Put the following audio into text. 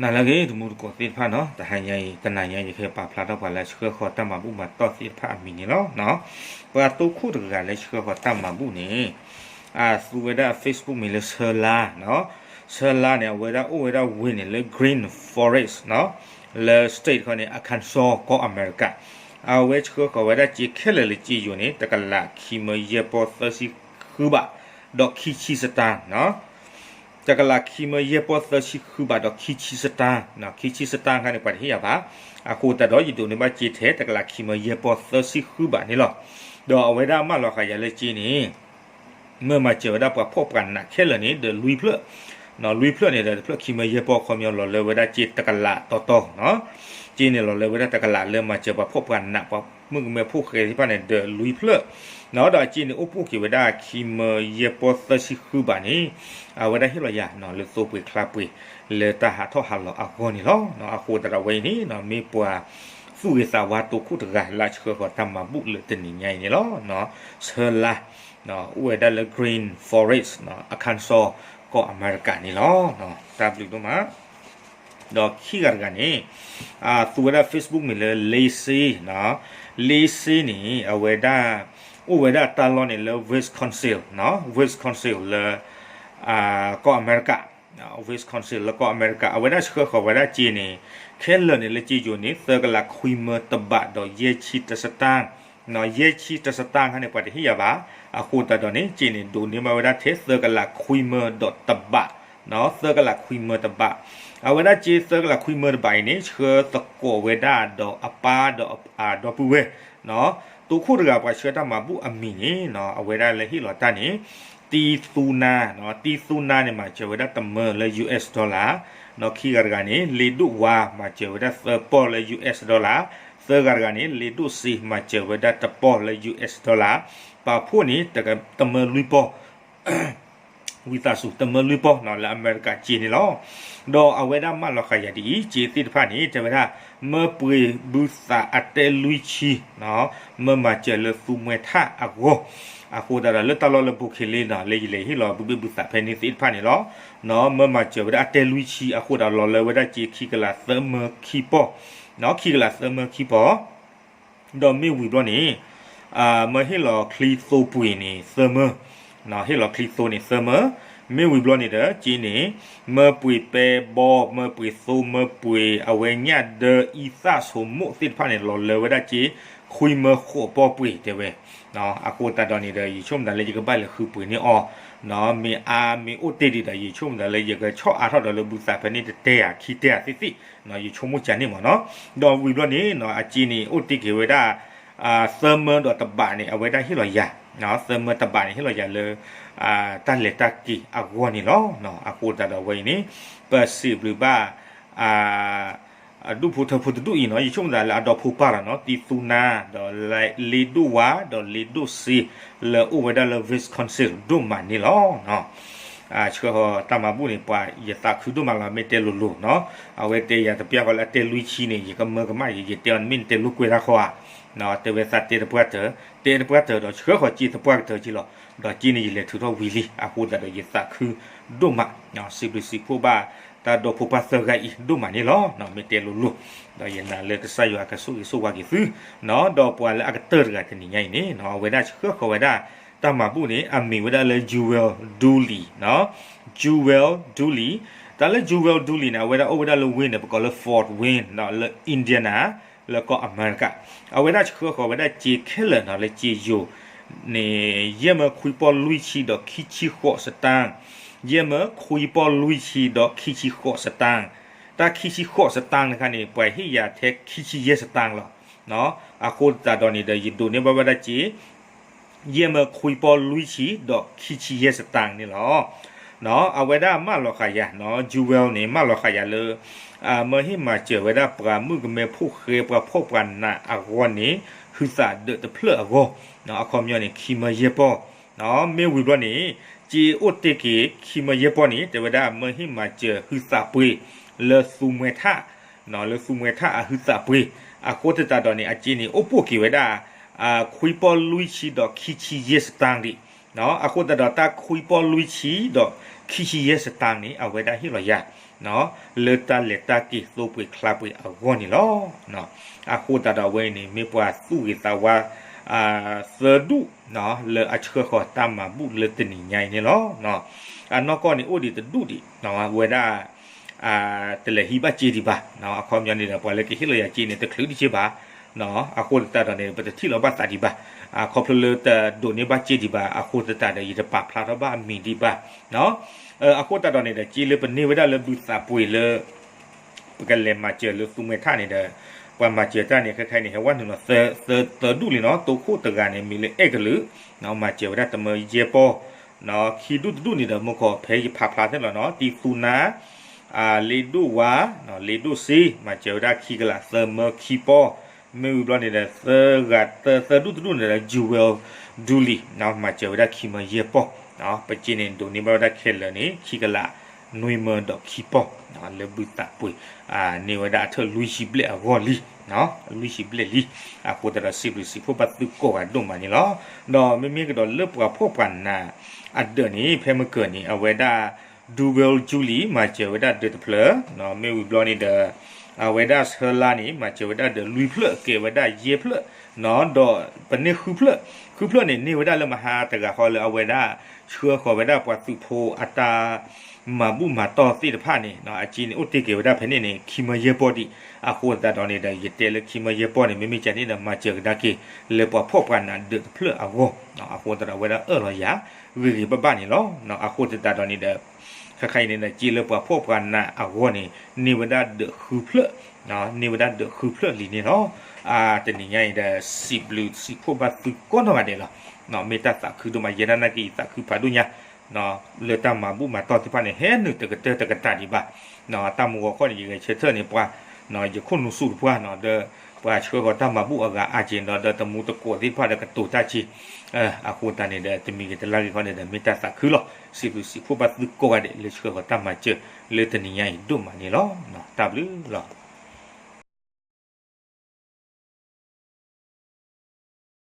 နၤလၢအဂ့ၤ တံၤသကိးသ့ၣ်တဖၣ်နီၤ, တဟါညါအံၤ တနၤညါအံၤ ယကပာ်ဖျါထီၣ်ပှၤလၢဆှၢဃီၤတၢ်မၤဘူၣ်မၤတီၢ်သ့ၣ်တဖၣ်အမံၤန့ၣ်လီၤ. ပှၤတိခိၣ်တဂၤလၢဆှၢဃီၤတၢ်မၤဘူၣ်န့ၣ် အသူဝဲဒၣ် Facebook မံၤလၢ ဆၢလါ, ဆၢလါန့ၣ် အဝဲဒၣ်အိၣ်ဝဲဒၣ်ဝ့ၢ်န့ၣ်လၢ Green Forest နီၤ, လၢ state ခီန့ၣ် Arkansas ကီၢ်အမဲရကၤ, အဝဲဆှၢဃီၤဝဲဒၣ်စ့ခဲလၢာ်လၢစ့ယိၤန့ၣ် တကလးခံမၢယဲၢ်ပီၢ်သၢဆံဃုဘး ဒီးခံဆံစတၢၢ်နီၤ, တကလးခံမၢယဲၢ်ပီၢ်သၢဆံဃုဘးဒီးခံဆံစတၢၢ်, ခံဆံစတၢၢ်ခါန့ၣ် ပှၤတဟ့ၣ်ယၤဘၣ်, အဃိသတးဒီး ယဒိးန့ၢ်ဘၣ်စ့ထဲ တကလးခံမၢယဲၢ်ပီၢ်သၢဆံဃုဘးန့ၣ်လီၤ. ဒီးအဝဲဒၣ်မၢလီၤဃာ်ယၤလၢစ့န့ၣ် မၢမၤစၢၤဝဲဒၣ်ပှၤဖှီၣ်ပှၤနးခဲလၢာ်န့ၣ် ဒီးလွံၢ်ဖျၢၣ်, လွံၢ်ဖျၢၣ်န့ၣ်ဒီး တဖျၢၣ်ခံမၢယဲၢ်ပီၢ်ခီပညီလီၤလၢဝဲဒၣ်စ့တကလးတီတီနီၤ, စ့န့ၣ်လီၤလၢဝဲဒၣ်တကလးလၢမၤစၢၤပှၤဖှီၣ်ပှၤနး ပှၤမုၣ်ကမဲဖိၣ်ဃဲသ့ၣ်တဖၣ်န့ၣ် ဒီးလွံၢ်ဖျၢၣ်နီၤ, ဒီးအစ့န့ၣ်အိၣ်ပိၢ်က့ၤဝဲဒၣ်ခံမၢယဲၢ်ပီၢ်သၢဆံဃုဘးန့ၣ် အဝဲဒၣ်ဟ့ၣ်လီၤယၤနီၤ လၢသိပှ့ၤချါပှ့ၤလၢတၢ်ဟးထီၣ်ဟးလီၤအဂီၢ်န့ၣ်လီၤ. အဃိသတးဒီးအဝဲအံၤန့ၣ် မ့ၢ်ပှၤသူၣ်ဂ့ၤသးဝါတိခိၣ်တဂၤလၢအဆှၢဃီၤတၢ်မၤဘူၣ်လၢတနံၤညါအံၤန့ၣ်လီၤ. ဆၢလါ အိၣ်ဝဲဒၣ်လၢ Green Forest, Arkansas ကီၢ်အမဲရကၤန့ၣ်လီၤ. တၢ်ဘျုးဒိၣ်မး. ဒီးခံဂၤတဂၤန့ၣ် သူဝဲဒၣ် Facebook မံၤလၢ Lacey, Lacey န့ၣ် အဝဲဒၣ် အိၣ်ဝဲဒၣ်တၢ်လီၢ်န့ၣ်လၢ Wisconsin, Wisconsin လၢ ကီၢ်အမဲရကၤ, Wisconsin လၢကီၢ်အမဲရကၤ, အဝဲဒၣ်ဆှၢဃီၤဝဲဒၣ်စ့န့ၣ် ခဲလၢာ်န့ၣ်လၢစ့ယိၤန့ၣ် သၢကလးခွံမၢတဘးဒီးယဲၢ်ဆံတစတၢၢ်, ယဲၢ်ဆံတစတၢၢ်ခါန့ၣ် ပှၤတဟ့ၣ်ယၤဘၣ်, အဃိသတးဒီးန့ၣ် စ့န့ၣ်ဒိးန့ၢ်ဘၣ်ဝဲဒၣ်ထဲသၢကလးခွံမၢဒီးတဘး, သၢကလးခွံမၢတဘး, အဝဲဒၣ်စ့သၢကလးခွံမၢတဘးအံၤန့ၣ် ဆှၢသကိးဝဲဒၣ်ဒီးအပၢ်ဒီးအဒီပုၢ်ဝဲၢ် တိခိၣ်တဂၤပှၤဆှၢတၢ်မၤဘူၣ်အမံၤန့ၣ် အဝဲဒၣ်လၢဟ့ၣ်လီၤတၢ်န့ၣ် တံသူနါ, တံသူနါန့ၣ် မၤစၢၤဝဲဒၣ်တမၢလၢ US dollar, ဒီးခံဂၤတဂၤန့ၣ် လ့ဒိၣ်ဝါ မၤစၢၤဝဲဒၣ်သၢပီၢ်လၢ US dollar, သၢဂၤတဂၤန့ၣ် လ့ဒိၣ်စ့ မၤစၢၤဝဲဒၣ်တပီၢ်လၢ US dollar, ပာ်ဖှိၣ်န့ၣ် တမၢလွံၢ်ပီၢ် ဝံသးစူၤ တမၢလွံၢ်ပီၢ်နီၤ လၢအမဲရကၤစ့န့ၣ်လီၤ. ဒီးအဝဲဒၣ်မၢလီၤဃာ်ယၤဒ်အံၤ စ့သ့ၣ်တဖၣ်န့ၣ် တဲဝဲဒၣ် မၢပှ့ၤဘုသးအတဲလွံၢ်ဆံ မၢမၤစၢၤလၢသူမှဲထၣ်အဂီၢ်, အဃိသတးဒီးလၢတၢ်လီၢ်လၢဘိးခ့လ့နီၤ လၢယလဲၤဟ့ၣ်လီၤဘုဘ့ၣ်ဘုသးဖဲန့ၣ်သ့ၣ်တဖၣ်န့ၣ်လီၤ. မၢမၤစၢၤဝဲဒၣ်အတဲလွံၢ်ဆံ အဃိသတးဒီးလီၤလၢဝဲဒၣ်စ့ခံကလးသၢမၢခံပီၢ်, ခံကလးသၢမၢခံပီၢ် ဒီးမ့ၢ်ဝံၤဘျီန့ၣ် မၢဟ့ၣ်လီၤချံသိပှ့ၤန့ၣ်သၢမၢ, ဟ့ၣ်လီၤချံသိန့ၣ်သၢမၢ, မ့ၢ်ဝံၤဘျီန့ၣ်ဒီး စ့န့ၣ် မၢပှ့ၤပဲဘီ မၢပှ့ၤသိ မၢပှ့ၤအဝဲညၣ်ဒၢအံသၣ်ဆိမိၣ်သ့ၣ်တဖၣ်န့ၣ် လီၤလၢဝဲဒၣ်စ့ ခွံမၢဃိးပီၢ်ပှ့ၤတဲဝဲ, အဃိသတးဒီးန့ၣ်ဒီး ယဆိကမိၣ်သးလၢယကဘၣ်လဲၤဃုပှ့ၤန့ၢ်အီၤ, မ့ၢ်အါမ့ၢ်အိၣ်တ့ၢ်ဒံးဒီး ယဆိကမိၣ်သးလၢယကဆီၣ်အါထီၣ်ဒီးလၢဘုသးဖဲန့ၣ်တတဲဧါခံတဲဧါသ့ၣ်သ့ၣ်, ယဆိကမိၣ်ကန့ၣ်မ့ၢ်နီၤ. ဒီးဝံၤဘျီန့ၣ် အစ့န့ၣ် အိၣ်တ့ၢ်က့ၤဝဲဒၣ် သၢမၢဒီးတဘးန့ၣ် အဝဲဒၣ်ဟ့ၣ်လီၤယၤ, သၢမၢတဘးန့ၣ် ဟ့ၣ်လီၤယၤလၢ တၢ်လဲၤတၢ်က့ၤအဂီၢ်န့ၣ်လီၤ. အဃိသတးဒီးဝဲအံၤန့ၣ် ပစံးဘျုးဘၣ် ဒူၣ်ဖိထၢဖိတဒူၣ်အံၤနီၤ ယဆိကမိၣ်သးလၢအဒီဖိပၢ်လီၤနီၤ တံသူနါ ဒီးလ့ဒိၣ်ဝါ ဒီးလ့ဒိၣ်စ့ လၢအိၣ်ဝဲဒၣ်လၢ Wisconsin ဒိၣ်မးန့ၣ်လီၤ. ဆှၢဃီၤတၢ်မၤဘူၣ်န့ၣ် ပှၤယသးခုဒိၣ်မးလီၤ မ့ၢ်တဲလိၤလိၤနီၤ. အဝဲတဲယၤတပျၢ်ဃီလၢအတဲလွံၢ်ဆံန့ၣ် ယကမၢကမၣ်ယၤ ယတဲအီၤ နမ့ၢ်နတဲလိာ်ကွဲတၢ်ဃီဧါ, တဲဝဲသးတဲတပှၢ်တၢၢ် တဲတပှၢ်တၢၢ်ဒီးဆှၢဃီၤစ့သပှၢ်ကတၢၢ်က့လီၤ. ဒီးစ့န့ၣ် ယလဲၤထုးထီၣ်ဝံၤလံ အဃိသတးဒီးယသးခုဒိၣ်မး, စံးဘျုးစံးဖှိၣ်ဘၣ် တၢ်ဒီဖိပၢ်သၢဂၤအံၤဒိၣ်မးန့ၣ်လီၤ. မ့ၢ်တဲလိၤလိၤ ဒီးယနာ်လၢကစၢ်ယွၤကဆိၣ်ဂ့ၤဆိၣ်ဝါက့ၤသုနီၤ. ဒီးပှၤလၢအကတၢၢ်တဂၤတနံၤညါအံၤန့ၣ် အဝဲဒၣ်ဆှၢဃီၤဝဲဒၣ် တၢ်မၤဘူၣ်န့ၣ် အမံၤဝဲဒၣ်လၢ Jewel Dooley, Jewel Dooley, တၢ်လၢ Jewel Dooley န့ၣ် အဝဲဒၣ်အိၣ်ဝဲဒၣ်လၢ Wayne န့ၣ် ပကိးလၢ Fort Wayne လၢ Indiana လၢကီၢ်အမဲရကၤ, အဝဲဒၣ်ဆှၢဃီၤဝဲဒၣ်စ့ခဲလၢာ်နီၤ လၢစ့ယိၤန့ၣ် ယဲၢ်မၢခွံပီၢ်လွံၢ်ဆံဒီးခံဆံဃိးစတၢၢ်, ယဲၢ်မၢခွံပီၢ်လွံၢ်ဆံဒီးခံဆံဃိးစတၢၢ်, တၢ်ခံဆံဃိးစတၢၢ်န့ၣ်ခါန့ၣ် ပှၤဟ့ၣ်ယၤထဲခံဆံယဲၢ်စတၢၢ်လီၤ. အဃိသတးဒီးန့ၣ်ဒီး ယဒိးန့ၢ်ဘၣ်ဝဲဒၣ်စ့ ယဲၢ်မၢခွံပီၢ်လွံၢ်ဆံဒီးခံဆံယဲၢ်စတၢၢ်န့ၣ်လီၤ. အဝဲဒၣ်မၢလီၤဃာ်ယၤနီၤ Jewel န့ၣ် မၢလီၤဃာ်ယၤလၢ မၢဟ့ၣ်မၤစၢၤဝဲဒၣ်ပှၤမုၣ်ကမဲဖိၣ်ဃဲ ပှၤဖှီၣ်ပှၤနးအဂီၢ်န့ၣ် ဟုသးဒၢးတဖျၢၣ်အဂီၢ်, အခီပညီန့ၣ် ခံမၢယဲၢ်ပီၢ်, မ့ၢ်ဝံၤဘျီန့ၣ် စ့အိၣ်တ့ၢ်က့ၤ ခံမၢယဲၢ်ပီၢ်န့ၣ် တဲဝဲဒၣ်မၢဟ့ၣ်မၤစၢၤဟုသးပှ့ၤ လၢသူမှဲထၣ် လၢသူမှဲထၣ်အဟုသးပှ့ၤ, အဃိသတးဒီးန့ၣ် အစ့န့ၣ် အိၣ်ပိၢ်က့ၤဝဲဒၣ် ခွံပီၢ်လွံၢ်ဆံဒီးခံဆံယဲၢ်စတၢၢ်ဒံး, အဃိသတးဒီးတၢ်ခွံပီၢ်လွံၢ်ဆံဒီးခံဆံယဲၢ်စတၢၢ်န့ၣ် အဝဲဒၣ်ဟ့ၣ်လီၤယၤ လၢတၢ်လဲၤတၢ်က့ၤသိပှ့ၤချါပှ့ၤအဂီၢ်န့ၣ်လီၤ. အဃိသတးဒီးအဝဲအံၤန့ၣ် မ့ၢ်ပှၤသူၣ်ဂ့ၤသးဝါ သၢဒူၣ် လၢအဆှၢဃီၤတၢ်မၤဘူၣ်လၢတနံၤညါအံၤန့ၣ်လီၤ. အနီၢ်ကီၢ်န့ၣ်အိၣ်ဒံးတဒူၣ်ဒံး ဝဲဒၣ် တလဲၤဟံးဘၣ်စ့ဒံးဘၣ်. အခီပညီန့ၣ်ဒီး ပှၤလၢကဟ့ၣ်လီၤယၤစ့န့ၣ် တချုးဒံးစ့ဘၣ်. အဃိသတးဒီးန့ၣ် ပတထံၣ်လီၤဘၣ်သးဒံးဘၣ်. ခီဖျိလၢတဒိးန့ၢ်ဘၣ်စ့ဒံးဘၣ် အဃိသတးဒီး ယတပာ်ဖျါထီၣ်ဘၣ်အမံၤဒံးဘၣ်. အဃိသတးဒီးန့ၣ်ဒီး စ့လၢပန့ၢ်ဝဲဒၣ်လၢဘုသးပှ့ၤလၢ ပကလဲၤမၤစၢၤလၢသူမှဲထၣ်န့ၣ်ဒီး ပှၤမၤစၢၤတၢ်န့ၣ် ခဲခါအံၤန့ၣ် ဟဲဝဲနုာ်လီၤ သၢဒူၣ်လံနီၤ. တိခိၣ်တဂၤန့ၣ် မံၤလၢအဲၣ်ကလုာ် မၤစၢၤဝဲဒၣ်တမၢယဲၢ်ပီၢ်. ခံဒူၣ်တဒူၣ်န့ၣ်ဒီး မုၢ်ခီဖဲယဖးဖျါထဲလီၤနီၤ တံသူနါ လ့ဒိၣ်ဝါ လ့ဒိၣ်စ့ မၤစၢၤဝဲဒၣ်ခံကလး သၢမၢခံပီၢ်. မ့ၢ်ဝံၤဘျီန့ၣ်ဒီး သၢဂၤ သၢဒူၣ်တဒူၣ်န့ၣ်ဒီး Jewel Julie မၤစၢၤဝဲဒၣ်ခံမၢယဲၢ်ပီၢ်. ပစ့န့ၣ် ဒိးန့ၢ်ဘၣ်ဝဲဒၣ်ခဲလၢာ်န့ၣ် ခံကလး နွံမၢဒီးခံပီၢ် လၢဘုသးပှ့ၤ န့ၢ်ဝဲဒၣ်အထၢၣ်လွံၢ်ဆံဘျဲၣ်အဂီၢ်လံ လွံၢ်ဆံဘျဲၣ်လံ. အဃိသတးဒီး စံးဘျုးစံးဖှိၣ်ဘၣ်သုကိးဂၤဒိၣ်မးန့ၣ်လီၤ. ဒီးမ့မ့ၢ်ကဒီးလၢပှၤဖှီၣ်ပှၤနးအဒၢးန့ၣ် ဖဲမုၢ်ကၢၤန့ၣ် အဝဲဒၣ် Jewel Julie မၤစၢၤဝဲဒၣ်ဒၢးတဖျၢၣ်, မ့ၢ်ဝံၤဘျီန့ၣ်ဒီး အဝဲဒၣ်ဆၢလါန့ၣ် မၤစၢၤဝဲဒၣ်ဒၢးလွံၢ်ဖျၢၣ် ကဲဝဲဒၣ်ယဲၢ်ဖျၢၣ်, ဒီးပန့ၢ်ဃုဖျၢၣ်, ဃုဖျၢၣ်န့ၣ် န့ၢ်ဝဲဒၣ်လၢမဟါတဂၤဃီလၢအဝဲဒၣ် ဆှၢဃီၤဝဲဒၣ်ပှၤသုးဖိအတၢ် မၤဘူၣ်မၤတီၢ်သ့ၣ်တဖၣ်န့ၣ် အစ့န့ၣ် အိၣ်တ့ၢ်က့ၤဝဲဒၣ်ဖဲန့ၣ်န့ၣ် ခံမၢယဲၢ်ပီၢ်ဒံး. အဃိသတးဒီးန့ၣ်ဒီး ယတဲလၢခံမၢယဲၢ်ပီၢ်န့ၣ် မ့မ့ၢ်ကန့ၣ်ဒီး မၤစၢၤကဒါက့ၤ လၢပှၤဖှီၣ်ပှၤနးဒၢးတဖျၢၣ်အဂီၢ်, အဃိသတးဒီးအဝဲဒၣ်အၢၣ်လီၤယၤ ဂ့ၤဂ့ၤဘၣ်ဘၣ်န့ၣ်လီၤ. အဃိသတးဒီးန့ၣ်ဒီး ခဲခါအံၤန့ၣ်ဒီး စ့လၢပှၤဖှီၣ်ပှၤနးအဂီၢ်န့ၣ် န့ၢ်ဝဲဒၣ်ဒၢးဃုဖျၢၣ်, န့ၢ်ဝဲဒၣ်ဒၢးဃုဖျၢၣ်လံန့ၣ်လီၤ. တနံၤညါအံၤဒီး စံးဘျုးစံးဖှိၣ်ဘၣ်သုကိးနီၢ်ဂၤဒဲးလီၤ. မ့ၢ်တၢ်သးခုဒိၣ်မး ယဲဒၣ်နာ်က့ ယသးခုဖးဒိၣ်ညါ လၢတၢ်မၤဘူၣ်မၤတီၢ်သ့ၣ်တဖၣ်န့ၣ် ဟဲနုာ်တကတၢၢ်တကတၢၢ်ဒံးဘၣ်. တၢ်မူဂီၤခီန့ၣ် ယဂဲၤဆၢထၢၣ်န့ၣ်ပှၤ, ယခိၣ်နူာ်ဆူၣ်တပှၢ်ဒီး ပှၤဆှၢဃီၤတၢ်မၤဘူၣ်အဂၤအါက့ၤဒီး ဒီးတမူတကိးသ့ၣ်တဖၣ်ဒီးကတိၤတၢ်က့ၤ, အဃိသတးန့ၣ်ဒီး တမံၤဂ့ၤတလါဂ့ၤခီန့ၣ်ဒီး မ့ၢ်တၢ်သးခုလီၤ. စံးဘျုးစံးဖှိၣ်ဘၣ်သုကိးဂၤဒဲး လၢဆှၢဃီၤတၢ်မၤစၢၤ လၢတနံၤညါအံၤဒိၣ်မးန့ၣ်လီၤ. တၢ်ဘျုးလီၤ.